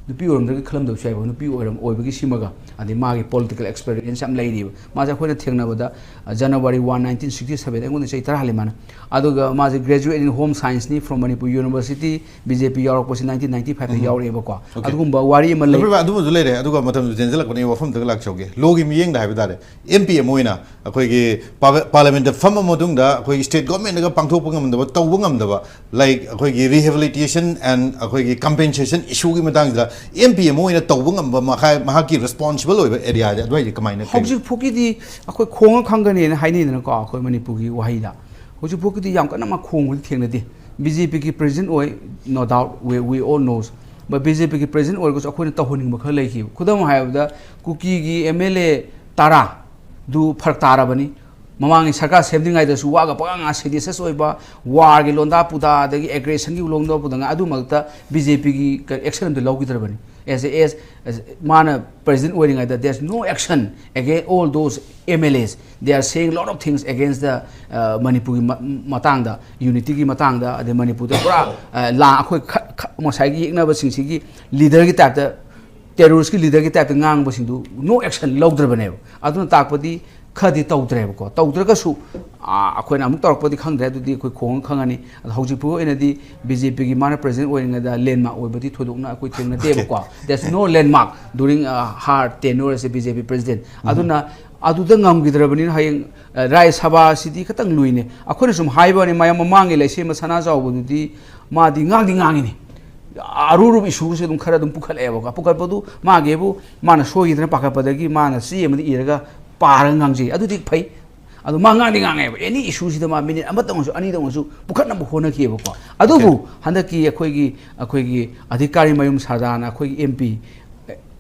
ꯅꯨꯄꯤ ꯑꯣꯏꯔꯝꯗ꯭ꯔꯒꯗꯤ ꯈꯜꯂꯝꯗꯕꯁꯨ ꯌꯥꯏꯕ, ꯅꯨꯄꯤ ꯑꯣꯏꯔꯝ-, ꯑꯣꯏꯕꯒꯤ ꯁꯤꯃꯒ, ꯑꯗꯩ ꯃꯥꯒꯤ ꯄꯣꯂꯤꯇꯤꯀꯦꯜ ꯑꯦꯛꯁꯄꯤꯔꯤꯌꯦꯟꯁ ꯌꯥꯝ ꯂꯩꯔꯤꯕ꯫ ꯃꯥꯁꯦ ꯑꯩꯈꯣꯏꯅ ꯊꯦꯡꯅꯕꯗ, ꯑ, January one, nineteen sixty seven, ꯑꯩꯉꯣꯟꯗ ꯆꯍꯤ ꯇꯔꯥ ꯍꯜꯂꯦ ꯃꯥꯅ꯫ ꯑꯗꯨꯒ ꯃꯥꯁꯦ graduate in Home Science ꯅꯤ from Manipur University, B J P ꯌꯥꯎꯔꯛꯄꯁꯤ ꯅꯥꯏꯟꯇꯤꯟ ꯅꯥꯏꯟꯇꯤ ꯐꯥꯏꯚꯇ ꯌꯥꯎꯔꯛꯑꯦꯕꯀꯣ꯫ ꯑꯣꯀꯦ꯫ ꯑꯗꯨꯒꯨꯝꯕ ꯋꯥꯔꯤ ꯑꯃ ꯂꯩ꯫ ꯂꯩꯕ꯭ꯔꯥ? ꯑꯗꯨꯃꯁꯨ ꯂꯩꯔꯦ꯫ ꯑꯗꯨꯒ ꯃꯇꯝꯁꯨ ꯇꯦꯟꯖꯜꯂꯛꯄꯅꯤꯅ ꯋꯥꯐꯝꯗꯨꯗ ꯂꯥꯛꯆꯧꯒꯦ꯫ ꯂꯣꯒꯤ ꯃꯤꯠꯌꯦꯡꯗ ꯍꯥꯏꯕ ꯇꯥꯔꯦ, ꯑꯦꯝ ꯄꯤ ꯑꯃ ꯑꯣꯏꯅ ꯑꯩꯈꯣꯏꯒꯤ ꯄꯥꯔ-, ꯄꯥꯔꯂꯤꯌꯥꯃꯦꯟꯠꯇ ꯐꯝꯃ ꯃꯇꯨꯡꯗ ꯑꯩꯈꯣꯏꯒꯤ ꯁ꯭ꯇꯦꯠ ꯒꯣꯔꯃꯦꯟꯠꯅꯒ ꯄꯥꯡꯊꯣꯛꯄ ꯉꯝꯗꯕ, ꯇꯧꯕ ꯉꯝꯗꯕ, ꯂꯥꯏꯛ ꯑꯩꯈꯣꯏꯒꯤ rehabilitation and ꯑꯩꯈꯣꯏꯒꯤ compensation issue ꯒꯤ ꯃꯇꯥꯡꯁꯤꯗ ꯑꯦꯝ ꯄꯤ ꯑꯃ ꯑꯣꯏꯅ ꯇꯧꯕ ꯉꯝꯕ ꯃꯈꯥꯏ-, ꯃꯍꯥꯛꯀꯤ ꯔꯦꯁꯄꯣꯟꯁꯤꯕꯜ ꯑꯣꯏꯕ ꯑꯦꯔꯤꯌꯥꯁꯦ ꯑꯗꯨꯋꯥꯏꯁꯦ ꯀꯃꯥꯏꯅ ꯀꯩ? ꯍꯧꯖꯤꯛ ꯐꯥꯎꯒꯤꯗꯤ ꯑꯩꯈꯣꯏ ꯈꯣꯡꯉ ꯈꯪꯒꯅꯦꯅ ꯍꯥꯏꯅꯩꯗꯅꯀꯣ, ꯑꯩꯈꯣꯏ ꯃꯅꯤꯄꯨꯔꯒꯤ ꯋꯥꯍꯩꯗ꯫ ꯍꯧꯖꯤꯛ ꯐꯥꯎꯒꯤꯗꯤ ꯌꯥꯝ ꯀꯟꯅ ꯃꯥ ꯈꯣꯡꯕꯗꯤ ꯊꯦꯡꯅꯗꯦ꯫ ꯕꯤ ꯖꯦ ꯄꯤꯒꯤ ꯄ꯭ꯔꯦꯁꯤꯗꯦꯟꯠ ꯑꯣꯏ, no doubt, we, we all knows꯫ But B J ꯄꯤꯒꯤ ꯄ꯭ꯔꯦꯁꯤꯗꯦꯟꯠ ꯑꯣꯏꯔꯒꯁꯨ ꯑꯩꯈꯣꯏꯅ ꯇꯧꯍꯟꯅꯤꯡꯕ ꯈꯔ ꯂꯩꯈꯤꯕ꯫ ꯈꯨꯗꯝ ꯍꯥꯏꯔꯕꯗ, ꯀꯨꯀꯤꯒꯤ ꯑꯦꯝ ꯑꯦꯜ ꯑꯦ ꯇꯔꯥ ꯗꯨ ꯐꯔꯛ ꯇꯥꯔꯕꯅꯤ꯫ ꯃꯃꯥꯡꯒꯤ ꯁꯔꯀꯥꯔ ꯁꯦꯝꯗ꯭ꯔꯤꯉꯩꯗꯁꯨ ꯋꯥꯒ ꯄꯉꯥꯡ ꯉꯥꯡ, ꯁꯦꯗꯤꯁꯁ ꯑꯣꯏꯕ, ꯋꯥꯔꯒꯤ ꯂꯣꯟꯗꯥ ꯄꯨꯗꯥ, ꯑꯗꯒꯤ ꯑꯦꯒ꯭ꯔꯦꯁꯟꯒꯤ ꯂꯣꯟꯗꯥ ꯄꯨꯗꯥ ꯉꯥꯡ, ꯑꯗꯨꯃꯛꯇ ꯕꯤ ꯖꯦ ꯄꯤꯒꯤ ꯑꯦꯛꯁꯟ ꯑꯝꯇ ꯂꯧꯈꯤꯗ꯭ꯔꯕꯅꯤ꯫ As a, as, as ꯃꯥꯅ ꯄ꯭ꯔꯦꯁꯤꯗꯦꯟꯠ ꯑꯣꯏꯔꯤꯉꯩꯗ, there's no action against all those M L As. They are saying lot of things against the, uh, ꯃꯅꯤꯄꯨꯔꯒꯤ ꯃ-, ꯃꯇꯥꯡꯗ, ꯌꯨꯅꯤꯇꯤꯒꯤ ꯃꯇꯥꯡꯗ, ꯑꯗꯩ ꯃꯅꯤꯄꯨꯔꯗ ꯄꯨꯔꯥ, uh, ꯂꯥꯟ, ꯑꯩꯈꯣꯏ ꯈ-, ꯈ-, ꯉꯁꯥꯏꯒꯤ ꯌꯦꯛꯅꯕꯁꯤꯡꯁꯤꯒꯤ ꯂꯤꯗꯔꯒꯤ ꯇꯥꯏꯞꯇ, ꯇꯦꯔꯣꯔꯤꯁꯀꯤ ꯂꯤꯗꯔꯒꯤ ꯇꯥꯏꯞꯇ ꯉꯥꯡꯕꯁꯤꯡꯗꯨ no action ꯂꯧꯗ꯭ꯔꯕꯅꯦꯕ꯫ ꯑꯗꯨꯅ ꯇꯥꯛꯄꯗꯤ ꯈꯔꯗꯤ ꯇꯧꯗ꯭ꯔꯦꯕꯀꯣ꯫ ꯇꯧꯗ꯭ꯔꯒꯁꯨ, ꯑ, ꯑꯩꯈꯣꯏꯅ ꯑꯃꯨꯛ ꯇꯧꯔꯛꯄꯗꯤ ꯈꯪꯗ꯭ꯔꯦ, ꯑꯗꯨꯗꯤ ꯑꯩꯈꯣꯏ ꯈꯣꯡꯉ ꯈꯪꯉꯅꯤ꯫ ꯑꯗꯣ ꯍꯧꯖꯤꯛ ꯐꯥꯎꯒꯤ ꯑꯣꯏꯅꯗꯤ ꯕꯤ ꯖꯦ ꯄꯤꯒꯤ ꯃꯥꯅ ꯄ꯭ꯔꯦꯁꯤꯗꯦꯟꯠ ꯑꯣꯏꯔꯤꯉꯩꯗ ꯂꯦꯟꯃꯥꯔꯛ ꯑꯣꯏꯕꯗꯤ ꯊꯣꯏꯗꯣꯛꯅ ꯑꯩꯈꯣꯏ ꯊꯦꯡꯅꯗꯦꯕꯀꯣ꯫ There's no landmark during, uh, her tenure as a B J P president. ꯑꯗꯨꯅ ꯑꯗꯨꯗ ꯉꯝꯈꯤꯗ꯭ꯔꯕꯅꯤꯅ ꯍꯌꯦꯡ, ꯑ, ꯔꯥꯖ꯭ꯌ ꯁꯚꯥꯁꯤꯗꯤ ꯈꯤꯇꯪ ꯂꯨꯏꯅꯦ꯫ ꯑꯩꯈꯣꯏꯅ ꯁꯨꯝ ꯍꯥꯏꯕ ꯋꯥꯅꯤ, ꯃꯌꯥꯝ ꯃꯃꯥꯡꯒꯤ ꯂꯩꯁꯦꯝꯕ ꯁꯅꯥꯖꯥꯎꯕꯗꯨꯗꯤ ꯃꯥꯗꯤ ꯉꯥꯡꯗꯤ ꯉꯥꯡꯉꯤꯅꯦ꯫ ꯑꯔꯨ ꯑꯔꯨꯕ ꯏꯁꯨꯁꯦ ꯑꯗꯨꯝ ꯈꯔ ꯑꯗꯨꯝ ꯄꯨꯈꯠꯂꯛꯑꯦꯕꯀꯣ꯫ ꯄꯨꯈꯠꯄꯗꯨ ꯃꯥꯒꯤꯕꯨ ꯃꯥꯅ ꯁꯣꯏꯈꯤꯗꯅ ꯄꯥꯈꯠꯄꯗꯒꯤ ꯃꯥꯅ ꯆꯦ ꯑꯃꯗ ꯏꯔꯒ ꯄꯥꯔꯒ ꯉꯥꯡꯖꯩ꯫ ꯑꯗꯨꯗꯤ ꯐꯩ꯫ ꯑꯗꯣ ꯃꯥ ꯉꯥꯡꯗꯤ ꯉꯥꯡꯉꯦꯕ꯫ ꯑꯦꯅꯤ ꯏꯁꯨꯁꯤꯗ ꯃꯥ ꯃꯤꯅꯤꯠ ꯑꯃꯇꯪ ꯑꯣꯏꯔꯁꯨ, ꯑꯅꯤꯗꯪ ꯑꯣꯏꯔꯁꯨ ꯄꯨꯈꯠꯅꯕ ꯍꯣꯠꯅꯈꯤꯑꯕꯀꯣ꯫ ꯑꯗꯨꯕꯨ ꯑꯣꯀꯦ꯫ ꯍꯟꯗꯛꯀꯤ ꯑꯩꯈꯣꯏꯒꯤ, ꯑꯩꯈꯣꯏꯒꯤ ꯑꯙꯤꯀꯥꯔꯤ ꯃꯌꯨꯝ ꯁꯔꯗꯥꯔꯅ ꯑꯩꯈꯣꯏꯒꯤ ꯑꯦꯝ ꯄꯤ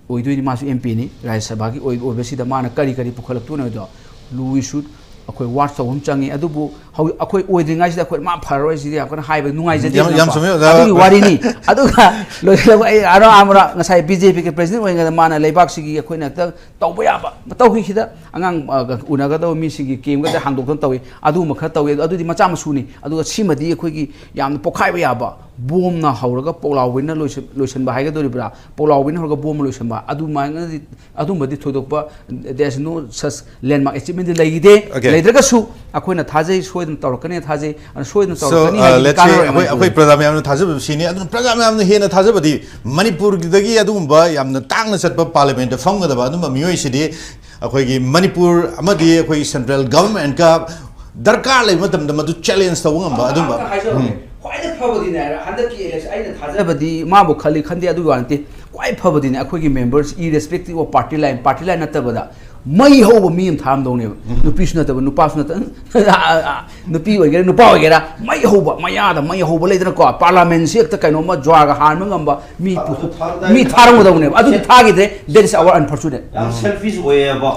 ꯑꯣꯏꯗꯣꯏꯅꯤ, ꯃꯥꯁꯨ ꯑꯦꯝ ꯄꯤꯅꯤ, ꯔꯥꯖ꯭ꯌ ꯁꯚꯥꯒꯤ ꯑꯣꯏ-, ꯑꯣꯏꯕꯁꯤꯗ ꯃꯥꯅ ꯀꯔꯤ ꯀꯔꯤ ꯄꯨꯈꯠꯂꯛꯇꯣꯏꯅꯣ ꯍꯥꯏꯗꯣ ꯂꯨꯏ ꯁꯨꯠ ꯑꯩꯈꯣꯏ ꯋꯥꯆ ꯇꯧꯕ ꯑꯃ ꯆꯪꯉꯤ꯫ ꯑꯗꯨꯕꯨ ꯍꯧꯖꯤꯛ ꯑꯩꯈꯣꯏ ꯑꯣꯏꯗ꯭ꯔꯤꯉꯩꯁꯤꯗ ꯑꯩꯈꯣꯏ ꯃꯥ ꯐꯔꯔꯣꯏ ꯁꯤꯗꯤ ꯌꯥꯝ ꯀꯟꯅ ꯍꯥꯏꯕ ꯅꯨꯡꯉꯥꯏꯖꯗꯦ꯫ ꯌꯥꯝ- ꯌꯥꯝ ꯆꯨꯝꯃꯦ, ꯑꯣꯖꯥ꯫ ꯑꯗꯨꯒꯤ ꯋꯥꯔꯤꯅꯤ꯫ ꯑꯗꯨꯒ ꯂꯣꯏꯁꯤꯜꯂꯒ ꯑꯩ ꯑꯔꯥ ꯑꯃꯔꯥ ꯉꯁꯥꯏ ꯕꯤ ꯖꯦ ꯄꯤꯒꯤ ꯄ꯭ꯔꯦꯁꯤꯗꯦꯟ ꯑꯣꯏꯔꯤꯉꯩꯗ ꯃꯥꯅ ꯂꯩꯕꯥꯛꯁꯤꯒꯤ ꯑꯩꯈꯣꯏꯅ ꯍꯦꯛꯇ ꯇꯧꯕ ꯌꯥꯕ ꯇꯧꯈꯤꯁꯤꯗ ꯑꯉꯥꯡ ꯑ, ꯎꯅꯒꯗꯕ ꯃꯤꯁꯤꯡꯒꯤ ꯀꯦꯝꯒꯗ ꯍꯥꯡꯗꯣꯛꯇꯅ ꯇꯧꯏ꯫ ꯑꯗꯨꯒꯨꯝꯕ ꯈꯔ ꯇꯧꯏ꯫ ꯑꯗꯨꯗꯤ ꯃꯆꯥ ꯃꯁꯨꯅꯤ꯫ ꯑꯗꯨꯒ ꯁꯤꯃꯗꯤ ꯑꯩꯈꯣꯏꯒꯤ ꯌꯥꯝꯅ ꯄꯣꯛꯈꯥꯏꯕ ꯌꯥꯕ ꯕꯣꯝꯅ ꯍꯧꯔꯒ ꯄꯣꯛꯂꯥꯎꯕꯤꯅ ꯂꯣꯏꯁꯤꯟ- ꯂꯣꯏꯁꯤꯟꯕ ꯍꯥꯏꯒꯗꯧꯔꯤꯕ꯭ꯔꯥ, ꯄꯣꯛꯂꯥꯎꯕꯤꯅ ꯍꯧꯔꯒ ꯕꯣꯝꯅ ꯂꯣꯏꯁꯤꯟꯕ ꯑꯗꯨꯃꯥꯏꯅꯗꯤ ꯑꯗꯨꯝꯕꯗꯤ ꯊꯣꯏꯗꯣꯛꯄ there is no such landmark achievement ꯂꯩꯈꯤꯗꯦ꯫ Okay. ꯂꯩꯇ꯭ꯔꯒꯁꯨ ꯑꯩꯈꯣꯏꯅ ꯊꯥꯖꯩ, ꯁꯣꯏꯗꯅ ꯇꯧꯔꯛꯀꯅꯤ ꯊꯥꯖꯩ꯫ ꯑꯗꯨꯅ ꯁꯣꯏꯗꯅ So, ꯇꯧꯔꯛꯀꯅꯤ uh, ꯍꯥꯏꯕꯗꯤ let's say, ꯀꯥꯟꯅꯔꯣꯏ ꯑꯩꯈꯣꯏ ꯍꯥꯏꯅ ꯑꯩꯈꯣꯏ ꯄ꯭ꯔꯖꯥ ꯃꯌꯥꯝꯅ ꯊꯥꯖꯕ ꯁꯤꯅꯤ꯫ ꯑꯗꯨꯅ ꯄ꯭ꯔꯖꯥ ꯃꯌꯥꯝꯅ ꯍꯦꯟꯅ ꯊꯥꯖꯕꯗꯤ ꯃꯅꯤꯄꯨꯔꯒꯤꯗꯒꯤ ꯑꯗꯨꯒꯨꯝꯕ ꯌꯥꯝꯅ ꯇꯥꯡꯅ ꯆꯠꯄ ꯄꯥꯔꯂꯤꯌꯥꯃꯦꯟꯠꯇ ꯐꯝꯒꯗꯕ ꯑꯗꯨꯝꯕ ꯃꯤꯑꯣꯏꯁꯤꯗꯤ ꯑꯩꯈꯣꯏꯒꯤ ꯃꯅꯤꯄꯨꯔ ꯑꯃꯗꯤ ꯑꯩꯈꯣꯏꯒꯤ ꯁꯦꯟꯇ꯭ꯔꯦꯜ ꯒꯚꯔꯟꯃꯦꯟꯠꯀ ꯗꯔꯀꯥꯔ ꯂꯩꯕ ꯃꯇꯝꯗ ꯃꯗꯨ ꯆꯦꯂꯦꯟꯖ ꯇꯧꯕ ꯉꯝꯕ ꯑꯗꯨꯝꯕ꯫ ꯍꯥꯏꯖꯕꯅꯦ꯫ ꯎꯝ꯫ ꯈ꯭ꯋꯥꯏꯗꯒꯤ ꯐꯕꯗꯤꯅꯦ ꯍꯥꯏꯔ ꯍꯟꯗꯛꯀꯤ ꯏꯂꯦꯛꯁꯟ ꯑꯩꯅ ꯊꯥꯖꯕꯗꯤ ꯃꯥꯕꯨ ꯈꯜꯂꯤ ꯈꯟꯗꯦ ꯑꯗꯨꯒꯤ ꯋꯥ ꯅꯠꯇꯦ꯫ ꯈ꯭ꯋꯥꯏ ꯐꯕꯗꯤꯅꯦ ꯑꯩꯈꯣꯏꯒꯤ members irrespective of party line, party line ꯅꯠꯇꯕꯗ ꯃꯩ ꯍꯧꯕ ꯃꯤ ꯑꯃ ꯊꯥꯔꯝꯗꯧꯅꯦꯕ꯫ ꯅꯨꯄꯤꯁꯨ ꯅꯠꯇꯕ, ꯅꯨꯄꯥꯁꯨ ꯅꯠꯇꯕ, ꯅꯨꯄꯤ ꯑꯣꯏꯒꯦꯔꯥ ꯅꯨꯄꯥ ꯑꯣꯏꯒꯦꯔꯥ ꯃꯩ ꯍꯧꯕ, ꯃꯌꯥꯗ ꯃꯩ ꯍꯧꯕ ꯂꯩꯗꯅꯀꯣ, ꯄꯥꯔꯂꯥꯃꯦꯟꯁꯤ ꯍꯦꯛꯇ ꯀꯩꯅꯣꯝꯃ ꯖ꯭ꯋꯥꯔꯒ ꯍꯥꯟꯕ ꯉꯝꯕ ꯃꯤ, ꯑꯗꯨ ꯊꯥꯔꯝꯗꯥꯏ- ꯃꯤ ꯊꯥꯔꯝꯒꯗꯧꯕꯅꯦꯕ꯫ ꯑꯗꯨꯗꯤ ꯊꯥꯈꯤꯗ꯭ꯔꯦ, that is our unfortunate꯫ ꯌꯥꯝ ꯁꯦꯜꯐꯤꯁ ꯑꯣꯏꯌꯦꯕ꯫